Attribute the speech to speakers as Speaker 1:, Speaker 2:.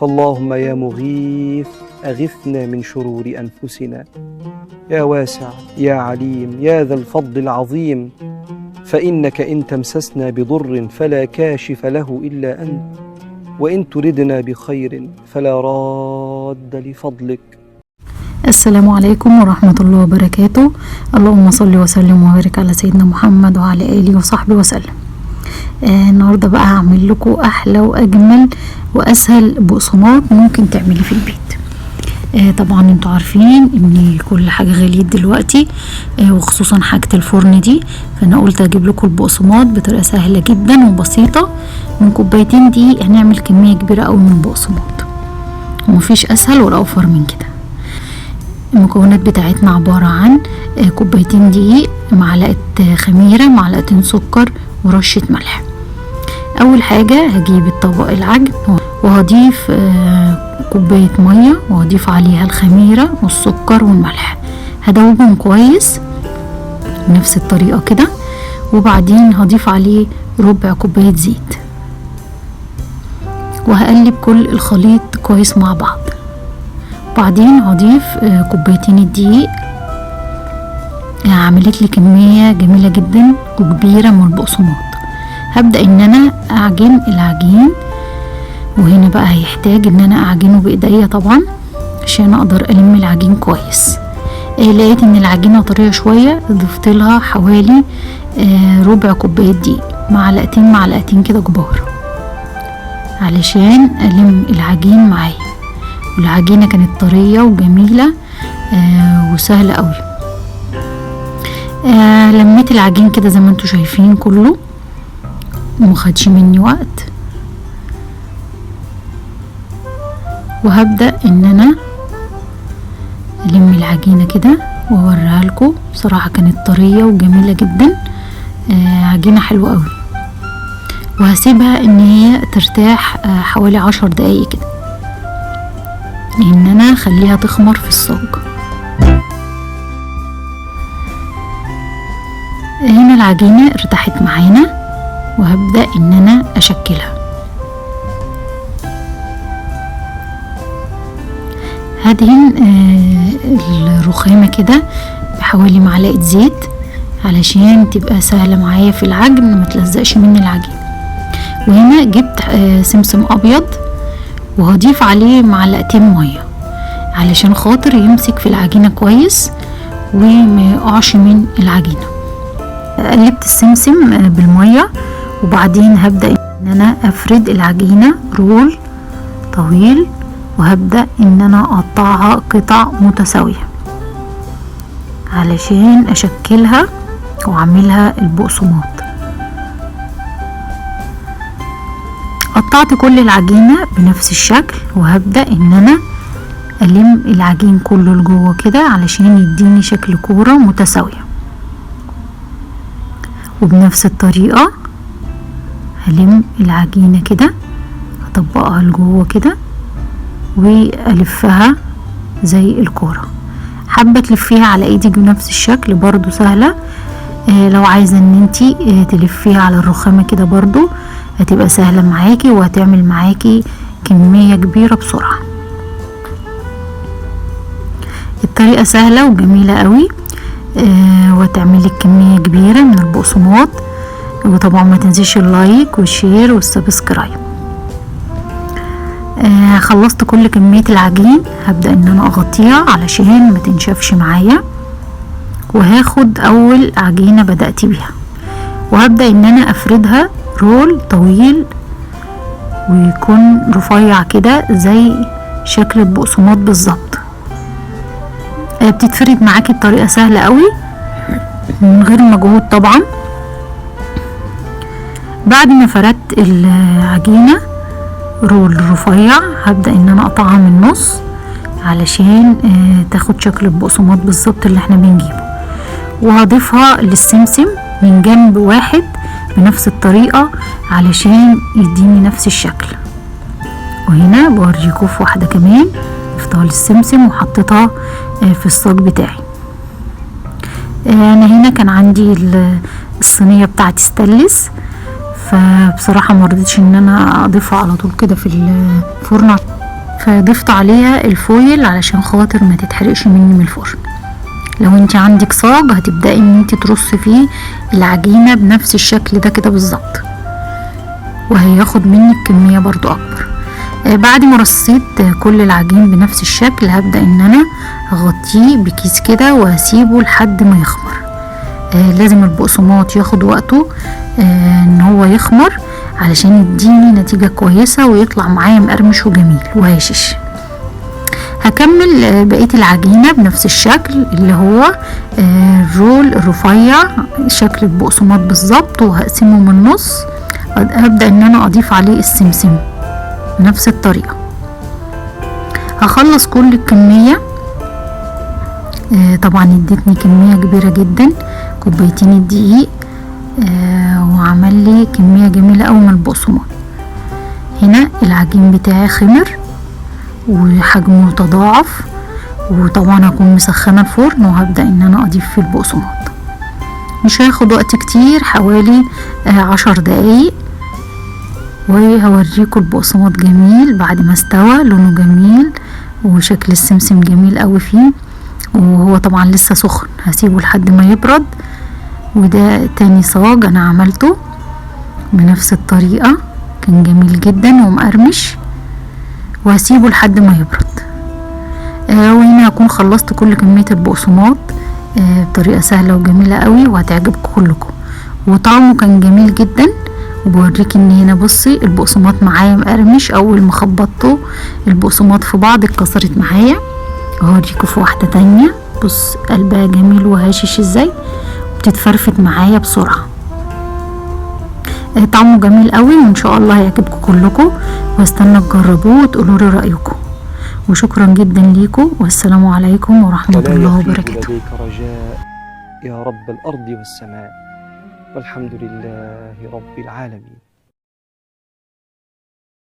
Speaker 1: فاللهم يا مغيث أغثنا من شرور أنفسنا، يا واسع يا عليم يا ذا الفضل العظيم، فإنك إن تمسسنا بضر فلا كاشف له إلا أنت، وإن تردنا بخير فلا راد لفضلك.
Speaker 2: السلام عليكم ورحمة الله وبركاته. اللهم صل وسلم وبارك على سيدنا محمد وعلى آله وصحبه وسلم. النهاردة بقى هعمل لكم أحلى وأجمل وأسهل بقسماط ممكن تعمليه في البيت. طبعا انتوا عارفين ان كل حاجة غالية دلوقتي، وخصوصا حاجة الفرن دي، فانا قلت اجيب لكم البقسماط بطريقة سهلة جدا وبسيطة. من كوبايتين دي هنعمل كمية كبيرة قوي من البقسماط، ومفيش اسهل ولا اوفر من كده. المكونات بتاعتنا عبارة عن كوبايتين دقيق، معلقة خميرة، معلقتين سكر، ورشة ملح. اول حاجة هجيب الطبق العجن وهضيف كوباية مية، وهضيف عليها الخميرة والسكر والملح، هدوبهم كويس بنفس الطريقة كده، وبعدين هضيف عليه ربع كوباية زيت، وهقلب كل الخليط كويس مع بعض. بعدين هضيف كوبايتين الدقيق. عملت لي كمية جميلة جدا وكبيرة من البقسماط. هبدأ ان انا اعجن العجين، وهنا بقى هيحتاج ان انا اعجنه بايديا طبعا عشان اقدر الم العجين كويس. لقيت ان العجينة طرية شوية، ضفت لها حوالي ربع كوباية دقيق، معلقتين كده كبار، علشان الم العجين معايا. والعجينة كانت طرية وجميلة وسهلة قوي. لميت العجين كده زي ما انتوا شايفين كله، ومخدش مني وقت. وهبدأ ان انا الم العجينة كده واوريها لكم. بصراحة كانت طرية وجميلة جدا، عجينة حلوة قوي. وهسيبها ان هي ترتاح حوالي 10 دقايق كده، ان انا اخليها تخمر في الصاج. هنا العجينة ارتاحت معانا، وهبدأ ان انا اشكلها. هدهن الرخامة كده بحوالي معلقة زيت علشان تبقى سهلة معايا في العجن، ما تلزقش مني العجين. وهنا جبت سمسم ابيض، وهضيف عليه معلقتين مية علشان خاطر يمسك في العجينة كويس وما يقعش من العجينة. قلبت السمسم بالمية، وبعدين هبدأ ان انا افرد العجينة رول طويل، وهبدأ ان انا اقطعها قطع متساوية علشان اشكلها واعملها البقسماط. قطعت كل العجينة بنفس الشكل، وهبدأ ان انا الم العجين كله لجوه كده علشان يديني شكل كورة متساوية. وبنفس الطريقة هلم العجينة كده، هطبقها لجوه كده والفها زي الكورة. حابة تلفيها على ايدك بنفس الشكل برضو سهلة، لو عايزة ان انتي تلفيها على الرخامة كده برضو هتبقى سهلة معاكي، وهتعمل معاكي كمية كبيرة بسرعة. الطريقة سهلة وجميلة قوي، وهتعمل لك كمية كبيرة من البقسماط. وطبعا ما تنسيش ال like وال share وال subscribe. خلصت كل كمية العجين، هبدأ ان انا اغطيها علشان ما تنشفش معايا. وهاخد اول عجينة بدأت بيها، وهبدأ ان انا افردها roll طويل ويكون رفيع كده زي شكل البقسماط بالظبط. بتتفرد معاكي بطريقة سهلة قوي من غير مجهود طبعا. بعد ما فردت العجينة roll رفيع، هبدأ ان انا اقطعها من النص علشان تاخد شكل البقسماط بالظبط اللي احنا بنجيبه. وهضيفها للسمسم من جنب واحد بنفس الطريقة علشان يديني نفس الشكل. وهنا بوريكم في واحدة كمان ضفتها للسمسم وحطيتها في الصاج بتاعي. انا هنا كان عندي الصينية بتاعتي ستانلس، فبصراحة ما رضيتش ان انا اضيفها على طول كده في الفرن. فضفت عليها ال foil علشان خاطر ما تتحرقش مني من الفرن. لو انت عندك صاج هتبدأي ان انت ترصي فيه العجينة بنفس الشكل ده كده بالظبط، وهياخد منك كمية برضو اكبر. بعد ما رصيت كل العجين بنفس الشكل هبدأ ان انا اغطيه بكيس كده وهسيبه لحد ما يخمر. لازم البقسماط ياخد وقته ان هو يخمر علشان يديني نتيجة كويسة ويطلع معايا مقرمش وجميل وهشش. هكمل بقية العجينة بنفس الشكل اللي هو الرول الرفيع شكل البقسماط بالظبط، وهقسمه من النص. هبدأ ان انا اضيف عليه السمسم بنفس الطريقة. هخلص كل الكمية. طبعا ادتني كمية كبيرة جدا، كوبايتين الدقيق، وعمل لي كمية جميلة قوي من البقسماط. هنا العجين بتاعي خمر وحجمه تضاعف، وطبعا هكون مسخنة الفرن وهبدأ ان انا اضيف فيه البقسماط. مش هياخد وقت كتير، حوالي 10 دقايق، وهوريكم البقسماط جميل بعد ما استوى، لونه جميل وشكل السمسم جميل قوي فيه، وهو طبعا لسه سخن هسيبه لحد ما يبرد. وده تاني صاج انا عملته بنفس الطريقة، كان جميل جدا ومقرمش، وهسيبه لحد ما يبرد. وهنا هكون خلصت كل كمية البقسماط بطريقة سهلة وجميلة قوي وهتعجبكم كلكم، وطعمه كان جميل جدا. وبوريك ان هنا بصي البقسماط معايا مقرمش، اول ما خبطته البقسماط في بعض اتكسرت معايا. هوريكم في واحدة تانية، بص قلبها جميل وهشش ازاي، بتتفرفت معايا بسرعة. طعمه جميل قوي وان شاء الله هيعجبكم كلكم، واستنى تجربوه وتقولوا لي رايكم. وشكرا جدا ليكم، والسلام عليكم ورحمة الله وبركاته.
Speaker 1: لديك رجاء يا رب الأرض والسماء، والحمد لله رب العالمين.